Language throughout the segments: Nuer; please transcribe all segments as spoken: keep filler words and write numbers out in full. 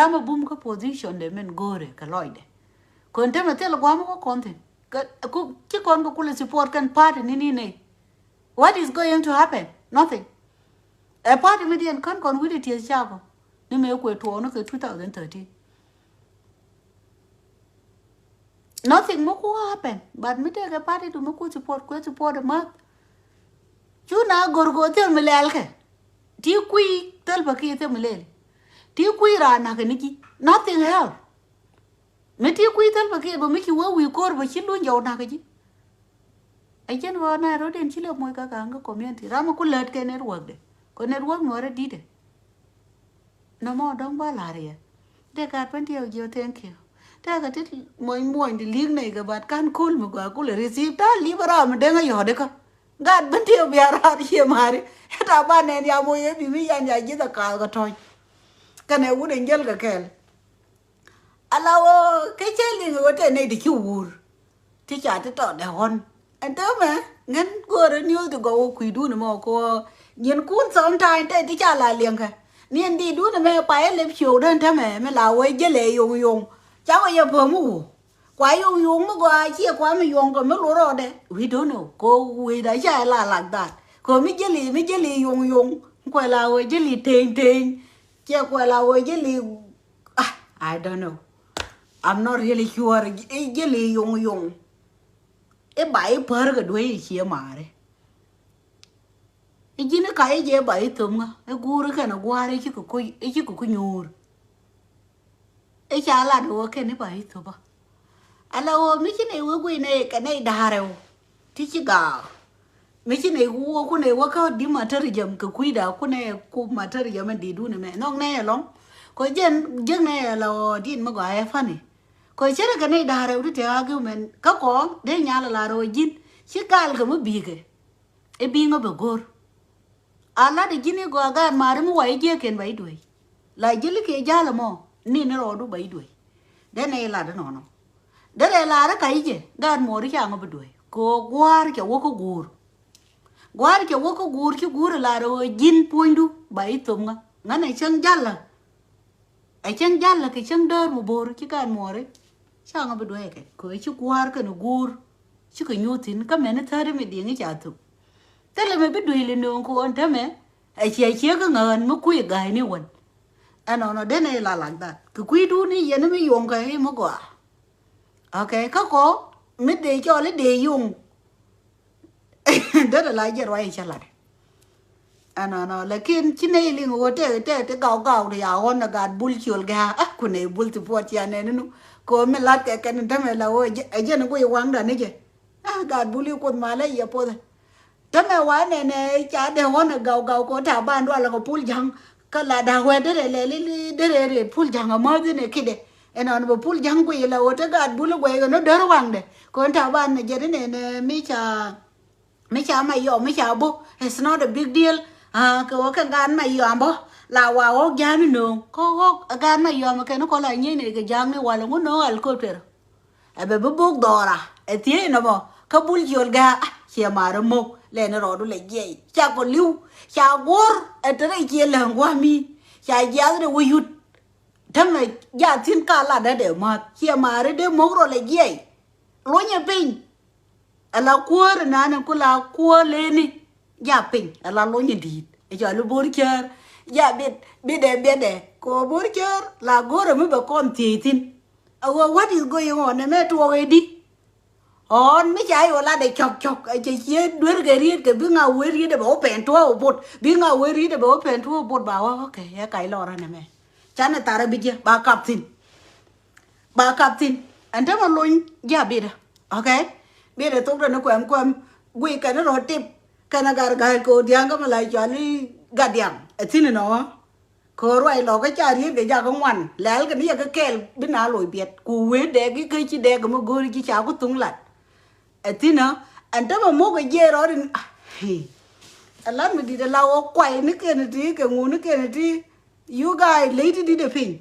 Ama bum kä position de min go̱o̱rɛ kɛ lɔcdɛ. Kɔn temɛ thil guam kä kɔn thin. Kɛ ku ci kɔn kɛ kulɛ support kɛn party ni ni ney. What is going to happen? Nothing. Ɛ party mi diɛn kän kɔn wi̱dɛ tieth cakɔ ni mëë kuɛ tuɔɔk ni kɛ two thousand thirteen. Nothing mi ku happen, but mi tekɛ party du mi ku support, kuɛ support ɛ math. Cu na gor go thil mi lɛl kɛ. Ti kui̱ thil pa kiɛ thil mi lɛl. Ti kui̱ raa nak ni ji̱. Nothing help. Mi ti kui̱ thil pa kiɛ ba mi ci wee wi̱i̱ ko̱r ba ci luny jɔw nak ji̱. A jɛn ba na rot den ci lɛ moc ka ka̱n kä community. Ram mi ku lät kɛ network de. Kɔ network nuɔrɛ di̱t de. Nɔmɔ dɔ̱ŋ ba la̱r yɛ. Dee gat pɛn tiɛw jiɔ thank you. Tɛkɛ ti muɔny muɔny di li̱i̱k nɛy kɛ bat ka̱n ko̱l mi gɔaa kulɛ receive ta̱a̱ li̱p ram mi deŋ a yɔ̱ɔ̱dikä. Gat pɛn tiɛw bia raar cie mari. Ɛ ta̱a̱ ba nɛn ya moc ɛ bi mi yan ya ji̱th a ka̱a̱th kɛ tɔ̱ny. Kɛnɛ wut ɛn jäl kɛ kɛɛl. Ala ɣöö kä cä liŋ ɣöö tɛ nɛy ti ci wuur. Ti ca ti tɔt dɛ ɣɔn. Ɛn täämɛ ŋän go̱o̱rä niööth ti gɔw kui̱dun mɔ kɛ ɣöö nyinkun sometime tɛ ti ca la liɛŋkɛ. Ni ɛn di̱i̱dun mɛ kua yɛ lep ciökdä ɛn täämɛ mi la wee jälɛ yoŋ yoŋ. Ca wee yɛ päm mi wuu. Kua yoŋ yoŋ mi gɔaa ciɛ kua mi yoŋ kɛ mi luɔt rɔɔdɛ. We don't know. Kɛ ɣöö wecda ca yɛ la like that. Kɛ ɣöö mi jäli mi jäli yoŋ yoŋ. Kuɛ la wee jäli teny teny. Ciɛ kuɛ la wee jäli Ah, I don't know. I'm not really sure. I̱ jeli yoŋ yoŋ. I̱ ba i̱ pär kɛ duee i̱ cie maari. I̱ ji̱n i̱ ka i̱ jɛ ba i̱ thöm ŋä i̱ guur i̱ kɛn i̱ gua̱a̱r i̱ ci kɛ kuc i̱ ci kɛ kuc nyuur. I̱ ca lat i̱ wä kɛn i̱ ba i̱ thöp ä. Ala ɣöö mi ci nɛy wee guiy nɛy kɛ nɛy da̱a̱r rɛw. Ti ci gaak. Mi ci nɛy wä ku nɛy wä kä di ma tär jɛm kɛ kui̱da ku nɛy ku ma tär jɛm in di duni mɛ nhɔk nɛy ɛlɔ̱ŋ. Kɔ jɛn jek nɛy ɛlɔ din mi gɔaa ɛ fani. Kɔ cɛ rɛ kɛ nɛy da̱a̱r rɛw ti tɛ argument kä kɔ dee nyal ala rɛw ji̱n ci gal kɛ mi bi̱i̱kɛ. I̱ bi̱i̱ŋä bɛ go̱r. A lat i̱ ji̱n i̱ gɔaa gaat maari mi wa i̱ jiäkɛn ba i̱ duey. La ji̱l i̱ kiɛ ja̱l ɛmɔ ni ni rɔɔdu ba i̱ duey. Dee nɛy lat inɔnɔ. Derɛ lar i̱ ka i̱ jɛ gaat muɔɔri ca ŋä bi duey kɛ ɣöö gua̱a̱r cɛ wä kä guur. Gua̱a̱r cɛ wä kä guur ci guur lar ɣöö ji̱n puɔ̱nydu ba i̱ thop ŋä ŋän ɛ cäŋ ja̱l ɛ. Ɛ cäŋ ja̱l ɛ kɛ cäŋ däär mi bo̱o̱r ci gaat muɔɔri. Ca ŋä bi duey kɛ kɛ ɣöö ci gua̱a̱r kɛn guur. Cikɛ nyuuth thi̱n kä mɛn i̱ thäri mi di̱i̱ŋ i̱ ca thop. Thilɛ mi bi duey li nööŋ kɛ ɣöö ɛn tämɛ. Ɛ ciɛ ciek kä ŋäɣän mi kui̱ ga̱a̱cni wän. Ɛnɔnɔ denɛ ila like that kɛ kui̱dun i̱ yɛn mi yo̱ŋ kɛ i̱ mi gɔaa. Okay, kä kɔ mi dee cɔl i̱ dee yo̱ŋ. Derɛ la jɛ ruac i̱ cä lat. Ɛnɔnɔ lakin ci nɛy liŋ ɣöö tɛ tɛ ti gaw gaw ti ya ɣɔn ɛ gat bul ciöl gɛ̈ a ku nɛy bul ti puɔt cia nɛn inu. Kɛ ɣöö mi lat kɛ kɛn in tämɛ la ɣöö ɛ jɛn i̱ guiy waŋdan i̱ jɛ. A gat bul i̱ kuoth malä yɛ puɔthɛ. Tämɛ wa nɛnɛ ca dee ɣɔn ɛ gaw gaw kɛ ɣöö ta̱a̱ ban dualɛ kɛ pul ja̱ŋ. Kä la da̱k wɛ derɛ lɛl i̱ derɛ rɛt pul ja̱ŋ amäth inɛ ki̱dɛ. Ɛnɔn bɛ pul ja̱ŋ guiy ilɛ ɣöö te gaat bul i̱ guɛy kɛ ni däär waŋdɛ. Kɛ ɣöö ta̱a̱ ban mɛ jɛt inɛnɛ mi ca mi ca ma yɔm mi ca bo̱. It's not a big deal. Kɛ ɣöö kɛ gaat ma yɔm bä la wa ɣɔ̱k ja̱a̱n inööŋ kä ɣɔ̱k ɛ gaat ma yɔm kɛn i̱ kɔn la nyiey nɛy kɛ ja̱a̱ŋni walɛ ŋun nööŋ al köptɛr. Ɛ bɛ bi buk dhɔra ɛ thiec nɔmɔ kä bul ciöl gɛ̈ a ciɛ ma̱a̱r ɛ mo̱k lɛn rɔɔdu lɛ jiɛc cakɔ li̱w. Ca guɔ̱r ɛ te rɛy ciɛ läŋ gua̱a̱mi ca jiath dee wä yut. Tämɛ jaath thi̱n ka lat dee dee ma̱a̱th ciɛ ma̱a̱r ɛ dee mo̱k rɔ lɛ jiɛc. Luɔ̱nyɛ piny. Ala kuäär ɛnan ku la kuäär leni. Ja piny ala luɔ̱nyɛ di̱i̱t ɛ cɔal i̱ bo̱r cäär. Ja biɛt biɛtdɛ biɛtdɛ kɛ ɣöö bo̱r cäär la go̱rɛ mi bɛ kɔn thiec thi̱n. A ɣöö what is going on ɛmɛ tuɔɔk ɛ di. Ɣɔ̱ɔ̱n mi ca yɛ ɣöö latdɛ cɔk cɔk ɛ cɛ cië duer kɛ riet kɛ bi ŋa wee riet ɛ bɛ wä pɛn tuɔɔk ɛ bot bi ŋa wee riet ɛ bɛ wä pɛn tuɔɔk ɛ bot ba wä okay ɛ kac lɔrä nɛmɛ. Canɛ tharä bi jiɛ ba kap thi̱n. Ba kap thi̱n ɛn te mɛ lony ji̱ a bitdä. Okay. Bitdä thokdä ni kuɛm kuɛm guiy kɛn rɔ tip kɛn a gat ga̱a̱c ko̱o̱r dia̱a̱ŋ kä mi la cɔal i̱ gat diaŋ ɛ thi̱n inɔ. Ko̱o̱r ruac lɔ kä ca riet kɛ jakä ŋuan lɛl kɛn yɛ kä kɛɛl bi na loc biɛt ku wee dɛɛk i̱ kä ci dɛɛk mi go̱o̱ri ji̱ ca ku thuŋ lat. Ɛ thi̱n ɛ ɛn te mɛ mo̱k ɛ jiɛc rɔɔd in. Ɛ lat mi di̱t ɛ la wä kuay ni kɛn ti kɛ ŋun ni kɛn ti. You guys ley ti di̱t ɛ piny.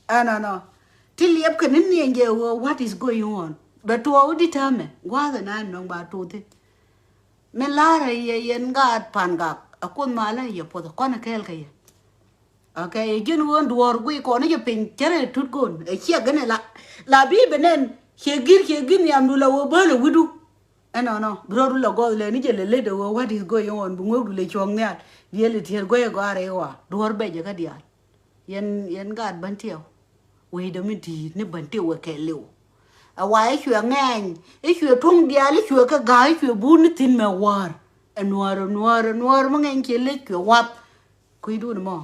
Ɛnɔnɔ ti liɛp kɛ ni niɛn jɛ wä what is going on. Bɛ tuɔɔk di täämɛ gua̱a̱th ɛ na nɔŋ ba tuuthi. Mi la̱rä yɛ yɛn gaat pa̱n gak ɛ kuoth malä yɛ puɔth ɛ kɔn ɛ kɛɛl kɛ yɛ. Okay, ɛ ji̱n ɣöö duɔ̱ɔ̱r guiy kɔn ni jɛ piny cärɛ tut go̱n ɛ ciɛ gɛn ɛ la. La bi ben nɛn ciɛ gi̱r ciɛ gi̱r nhiamdu la wä bäl ɛ wi̱du. Ɛnɔnɔ bi rɔɔdu la gɔɔth lɛ ni jɛ lɛ lät ɛ ɣöö what is going on, bi ŋuäkdu lɛ cuɔ̱ɔ̱ŋ nhial. Bi ɛ lɛ tiɛɛr guäc ɛ gɔaa rɛy ɣɔaa duɔ̱ɔ̱r bɛc ɛ kä diaal. Yɛn, yɛn gaat bän tiɛw. Wecdä mi di̱i̱t ni bän tiɛw ɛ kɛɛl liw. Ɛ wa i̱ cuɛ ŋɛɛny, i̱ cuɛ tuɔ̱ŋ diaal, i̱ cuɛ kɛ ga̱a̱, i̱ cuɛ buut ni thi̱n mɛ wäär. Ɛ nuäär, ɛ nuäär, ɛ nuäär mi ŋɛny kiɛ lec cuɛ wath. Kui̱dun mɔ.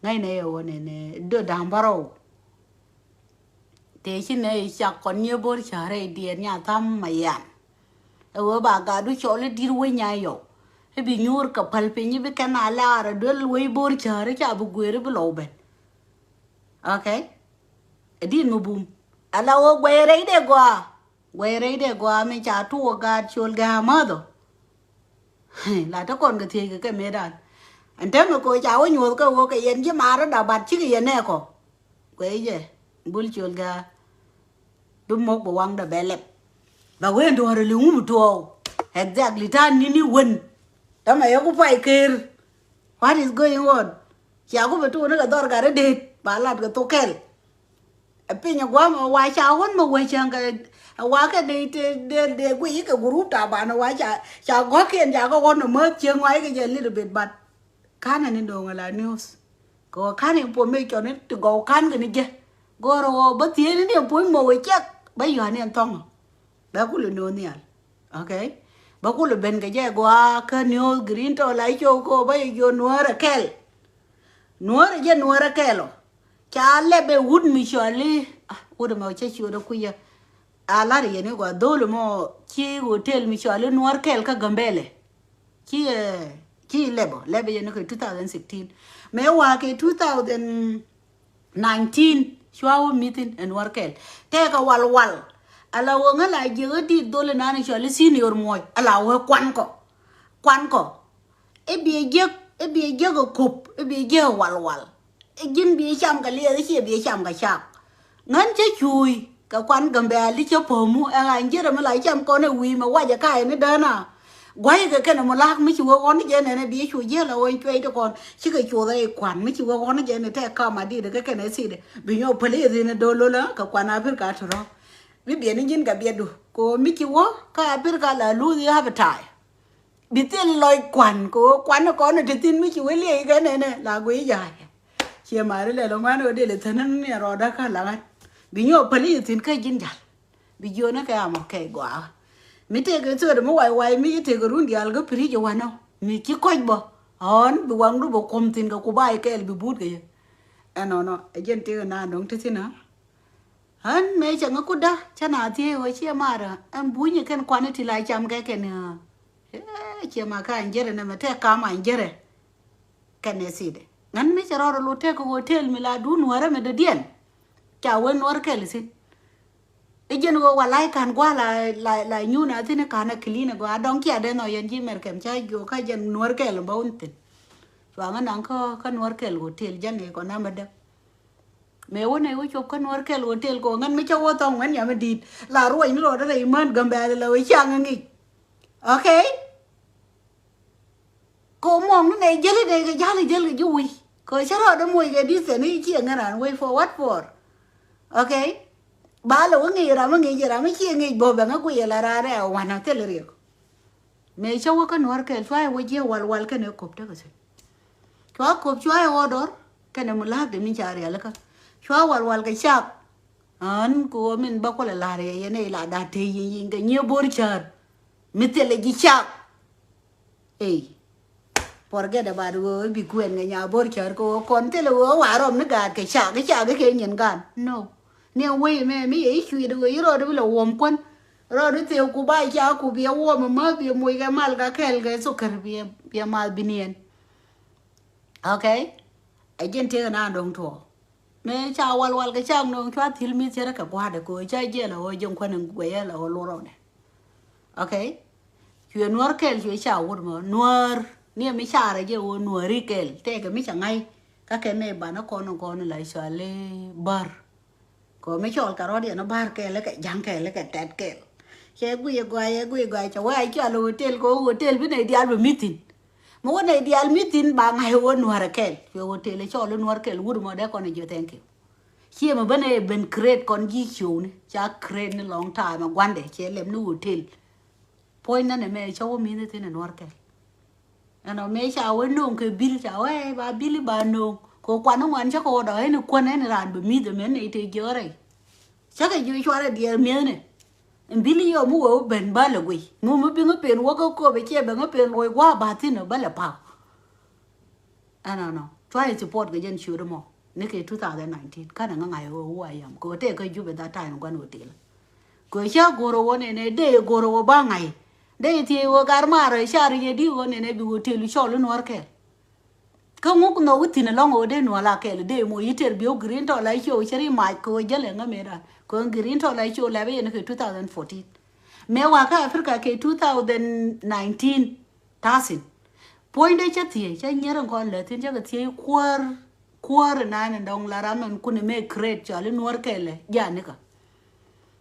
Ŋäcnɛ yɛ ɣöö nɛnɛ döt da̱ŋ bärɔw. Tëë ci nɛ i̱ cak kɔn nyiee bo̱r cäärɛ i̱ diɛɛr nya tha̱a̱m ma yan. Ɛ ɣöö ba gatdu cɔl i̱ di̱t wec nya yɔw. I̱ bi nyuur kɛ päl piny i̱ bi kɛn a laar ɛ duel wec bo̱r cäärä ca bi guëër i̱ bi lɔw ben. Okay. Ɛ di̱t mi bum. Ala ɣöö guɛy rɛy dee gɔaa. Guɛy rɛy dee gɔaa mi ca tuɔɔk gaat col gɛ amäthɔ. La te kɔn kɛ thiec kɛ kɛ mëëdan. Ɛn täämɛ koc ca wä nyuɔ̱th kä ɣöö kɛ yɛn ji̱ maarä dabat cikɛ yɛn nɛɛkɔ. Guɛy jɛ bul col gɛ. Bi mok bi waŋdɛ bɛ lɛp. Ba wen duɔ̱ɔ̱r li ŋum tuɔɔk. Exactly ta̱a̱n ni ni wen. Täämɛ yɛ ku pay ker. What is going on? Cia ku bɛ tuuni kɛ dhɔr gat rɛ det ba lat kɛ thok kɛl. Ɛ piny ɛ gua̱a̱m ɛ wa ca ɣɔn mɛ wee cäŋ kɛ ɛ wa kɛ dee te dee dee guiy kɛ group ta̱a̱ banɛ wa ca ca gɔ̱kiɛn ca kɛ ɣɔn mɛ määth cieŋ wa ikɛ jɛ little bit but. Ka̱n ɛn in do̱o̱ŋ ala news. Kɛ ɣöö ka̱n in puɔ̱n mëë cɔn in ti gɔw ka̱n kɛ ni jɛ. Go̱o̱rɛ ɣöö bä thieen in in puɔ̱n mɔ wee cɛk bä yɔ̱a̱n in thɔ̱ŋ. Bɛ kulɛ no̱o̱ŋ nhial. Okay. Bä kulɛ ben kɛ jɛ gɔaa kä news green tɔ la i̱ cok kɛ ɣöö bä yɛ jiɔ nuäärä kɛl. Nuäärä jɛ nuäärä kɛl ɔ. Ca lɛp ɛ wut mi cɔali ah wut ɛmɛ cä ciöt ɛ kui̱cä. A lar yɛn i̱ gɔaa dho̱l ɛmɔ ci hotel mi cɔali nuäär kɛl kä Gambɛlɛ. Ci ɛ ci lɛp ɔ lɛp ɛ yɛn i̱ kɛ two thousand sixteen. Mëë wa̱a̱ kɛ two thousand nineteen cua wä mithin ɛ nuäär kɛl. Tɛɛkɛ walwal. Ala wä ŋä la jiäk ɛ di̱t dho̱l ɛ nani cɔali senior muɔ̱c ala wä kuan kɔ. Kuan kɔ. I̱ biɛ jiäk i̱ biɛ jiäk ɛ kop i̱ biɛ jiäk ɛ walwal. I̱ ji̱n biɛ cam kɛ liɛth i̱ ciɛ biɛ cam kɛ cak. Ŋän cä cuuy kɛ kuan Gambɛl i̱ cä pämu ɛ ɣan ji̱n rɛ mi la cam kɔn ɛ wi̱i̱ mɛ wacɛ ka ɛn i̱ däna. Gua̱cɛ kɛ kɛn ɛ mi la̱a̱k mi ci wä ɣɔn i̱ jɛ nɛn ɛ biɛ cu jiäl ɛ ɣɔny cuɛy ti kɔn cikɛ cuoth ɛ i̱ kuan mi ci wä ɣɔn i̱ jɛ nɛn tɛ kam a dit ɛ kɛ kɛn ɛ thit ɛ bi nyɔk päli ɛ thin ɛ do̱l lo̱l ɛ kɛ kuan a pir ka tɔ̱rɔ̱. Bi biɛn i̱ ji̱n kɛ biɛtdu kɛ ɣöö mi ci wä kä a pir ka la luuth i̱ ha̱p ɛ ta̱a̱. Bi thil lɔc kuan kɛ ɣöö kuan kɔn ɛ te thi̱n mi ci wee liɛc kɛ nɛnɛ la guiy ja̱a̱c. Ciɛ ma̱a̱ri lɛl ɛ ŋuan ɣöö dee lɛ thi̱n ni rɔɔdä kä laŋät. Bi nyɔk päli yɛ thi̱n kä ji̱n ja̱l. Bi jiöönä kɛ amɔ kɛ gɔaa. Mi tëëkɛ thöödɛ mi wac wac mi ci tëëkɛ run diaal kä pi̱ri̱c ɛ wanɔ mi ci kɔc bä. Ɣɔ̱n bi waŋdu bä kuɔ̱m thi̱n kɛ ku ba ikɛɛl bi buut kɛ yɛ. Ɛnɔnɔ ɛ jɛn tëëkɛ naan dɔ̱ŋ te thi̱n ɣä. Ɣän mëë cɛ ŋä kutdä cä na thiec ɣöö ciɛ maarä ɛn bunyɛ kɛn kuan i̱ ti la cam kɛ kɛn. Ciɛ ma ka anjɛrɛ nɛmɛ tɛk kam anjɛrɛ. Kɛn ɛ thidɛ ŋän mi cɛ rɔɔdɛ lo tɛk kɛ hotel mi la duun nuäärä mi dɔ̱diɛn. Ca wen nuäär kɛl thi̱n. I̱ jɛn ɣöö walay ka̱n gua̱a̱ la la la nyuun a thi̱n i̱ ka̱n a clean a gɔaa dɔ̱ŋ kiɛ a dee nhɔk yɛn ji̱ mɛr kɛm ca jiök kä jɛn nuäär kɛl bä wun thi̱n. Cua ŋä naŋ kä kä nuäär kɛl hotel jɛn i̱ kɔn amä däk. Mëë wä nɛy wä cop kä nuɔ̱ɔ̱r kɛl hotel kɛ ɣöö ŋän mi cä wä thɔŋ ŋuɛ̈n yam mi di̱i̱t la ruɔ̱c ni rɔɔdɛ rɛy män Gambɛl la wee ciaŋ ŋi̱i̱c. Okay. Kɛ ɣöö muɔ̱ɔ̱ŋ ni nɛy jäli nɛy kɛ ja̱l i̱ jäl kɛ ji̱ wi̱c kɛ ɣöö cä rɔɔdɛ moc kɛ di̱th thin i̱ ciɛ ŋän raan wec for what for. Okay. Ba lɛ wä ŋi̱i̱c ram mi ŋi̱i̱c ram mi ciɛ ŋi̱i̱c bä bɛ ŋä guic ɛ la raan rɛy ɛ wa̱n a thil riɛk. Mëë cä wä kä nuɔ̱ɔ̱r kɛl cua yɛ wä jiɛ walwal kɛn ɛ kop tekɛ thi̱n. Cua kop cua yɛ ɣɔɔd ɣɔr kɛn ɛ mi la̱a̱k dee min ca rialikä. Cua walwal kɛ cak. Ɣän kɛ ɣöö min bä kulɛ la̱r yɛ yɛn ɛ ila da̱a̱ tëë yi̱ny yi̱ny kɛ nyiee bo̱r cäär. Mi thilɛ ji̱ cak. Ey. Forget about ɣöö i̱ bi kuɛn kɛ nya bo̱r cäär kɛ ɣöö kɔn thilɛ ɣöö wa rɔm ni gaat kɛ cak i̱ cak i̱ kɛ nyin gaan. No. Ni ɛ wec mɛ mi yɛ i̱ cui̱t ɣöö i̱ rɔɔd i̱ bi lɛ wuɔ̱m kuän. Rɔɔd i̱ thëëk ku ba i̱ cak ku bi ɛ wuɔ̱m ɛ mäth bi ɛ moc kɛ mal ka kɛɛl kɛ thukär bi ɛ bi ɛ math bi niɛn. Okay. Ɛ ji̱n tiek ɛn a do̱ŋ tuɔɔk. Mëë ca walwal kɛ cak no̱o̱ŋ cua thil mi̱th cärä kɛ gua̱a̱dɛ kɛ ɣöö ca jiɛl ɛ ɣöö ji̱n kuän in guɛyɛl ɛ ɣöö luɔr rɔɔdɛ. Okay. Cuɛ nuɔ̱ɔ̱r kɛl cuɛ ca wut mɔ nuɔ̱ɔ̱r ni ɛ mi carɛ jɛ ɣöö nuɔ̱ɔ̱ri kɛl tɛkɛ mi ca ŋa̱c. Kä kɛ nɛy banä kɔn kɔn la cuali bär. Kɛ ɣöö mi cɔl kɛ rɔ̱t yɛn bär kɛl kɛ ja̱ŋ kɛl kɛ tɛt kɛl. Cɛ guic ɛ gɔaa cɛ guic ɛ gɔaa cɛ wee a cɔl hotel kɛ ɣöö hotel bi nɛy diaal bɛ mi̱th thi̱n. Mi wä nɛy diaal mi thi̱n ba ŋa̱c wä Nuäärɛ kɛl. Cuɛ wä tël cɔl i̱ Nuäär kɛl wut mɔ dee kɔn i̱ jiɔ thank you. Ciɛ mi ben ɛ ben create kɔn ji̱ ciöwni ca create ni long time ɛ gua̱ndɛ ciɛ lɛm ni hotel. Puɔ̱ny nɛn ɛmɛ cä wä mi̱th thi̱n ɛ Nuäär kɛl. Ɛnɔ mëë ca wä no̱o̱ŋ kɛ bil ca wä ɛ ba bil i̱ ba no̱o̱ŋ kɛ kuan ni ŋuan cä kɛ wä dɔ̱ ɛn i̱ kuän ɛn i̱ raan bi mi̱th ɛmɛ ɛn i̱ te jiäk rɛy. Cä kɛ ji̱ cuarɛ diɛɛr mi̱ethni. Ɛn bil i̱ yɔ mi wee wä ben bä lɛ guiy mi mi bi ŋä pen wä kä köp ɛ ciɛ bɛ ŋä pen luɔc gua̱a̱ ba thi̱n ɛ bä lɛ pa̱a̱k. Ɛnɔnɔ try support kɛ jɛn ciöt ɛmɔ ni kɛ two thousand nineteen. Kanɛ ŋä ŋa̱c ɣöö wä yam kɛ ɣöö tëë kä Jubɛ that time gua̱n ɣöö tilä. Kɛ ɣöö cä go̱r ɣöö nɛnɛ dee go̱r ɣöö ba ŋa̱c dee thiëëc ɣöö gar maarä car yɛ di ɣöö nɛnɛ bi ɣöö tëë lu cɔl i̱ Nuäär kɛl. Kä ŋuk nhɔk i̱ thi̱n ɛlɔ̱ŋ ɣöö dee Nuäär la kɛl dee moc i̱ tɛr bi ɣöö green tɔl a ciö cä ri mac kɛ ɣöö jäl ɛŋä mëë dan kɛ ɣöö green tɔl a ciö lɛpɛ yɛn kɛ two thousand fourteen. Mëë wakä Africa kɛ two thousand nineteen. Tasin. Puɔ̱nydɛ cä thiec cä nyier in kɔn lɛ thi̱n cä kɛ thiec kuäär. Kuäär inan in dɔ̱ŋ la ram in kun imɛ create cɔal i̱ Nuäär kɛlɛ janikɛ.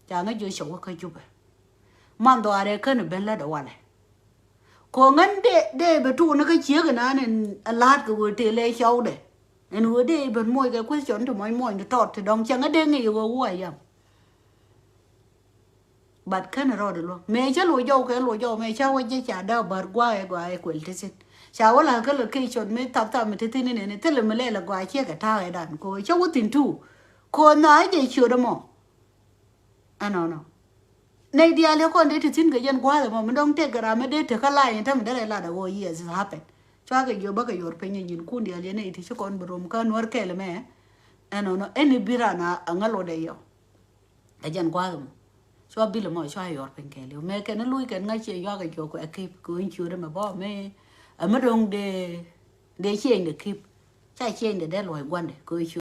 Ca ŋä jiö cɛ wä kä Jubɛ. Man dhɔaarɛ kän i̱ ben lätdɛ walɛ. Ko̱ ŋän dee dee bɛ tuuni kä ciek inan in a la̱a̱t kɛ ɣöö tëë lɛ cɔwdɛ. In ɣöö dee ben moc kɛ question ti mɔc mɔc ni tɔt ti dɔ̱ŋ cɛ ŋä dee ŋic ɣöö wä yam. But kɛn rɔɔd luɔ̱k mëë cä luɔc jɔw kɛ luɔc jɔw mëë cä wä jɛ ca däk bär gua̱a̱k ɛ gua̱a̱k ɛ kuɛl ti thi̱n. Ca wä la̱k kä location mi thap thap mi ti thi̱n inɛni thilɛ mi lɛl ɛ gua̱a̱k ciek ɛ ta̱a̱k ɛ dan ko̱ cä wä thi̱n tuuk. Ko̱ nhaac jɛ ciöt ɛmɔ. Ɛnɔnɔ. Nɛy diaal yɛ kɔn dee ti thi̱n kɛ jɛn gua̱a̱th ɛmɔ mi dɔ̱ŋ tëk kɛ ram mi dee tekä lany in tämɛ derɛ lat ɛ ɣöö yes it happen. Cua kɛ jiök bä kɛ yuɔr piny ɛ nyin kun diaal yɛn nɛy ti ci kɔn bi rom kä Nuäär kɛl ɛmɛ. Ɛnɔnɔ ɛn i̱ bi ran a ŋä lotdɛ yɔ. Ɛ jɛn gua̱a̱th mɔ cua bil mɔ cua yɔr piny kɛɛliw mëë kɛn luc kɛn ŋa̱c ciɛ yuak kɛ cuɔk kuɛ kip kɛ wen ciöt ɛmɛ bɔ mëë ɛmɛ do̱ŋ dee dee ciɛny dɛ kip. Ca ciɛny dɛ dee luɔc gua̱ndɛ kɛ wen ciöt.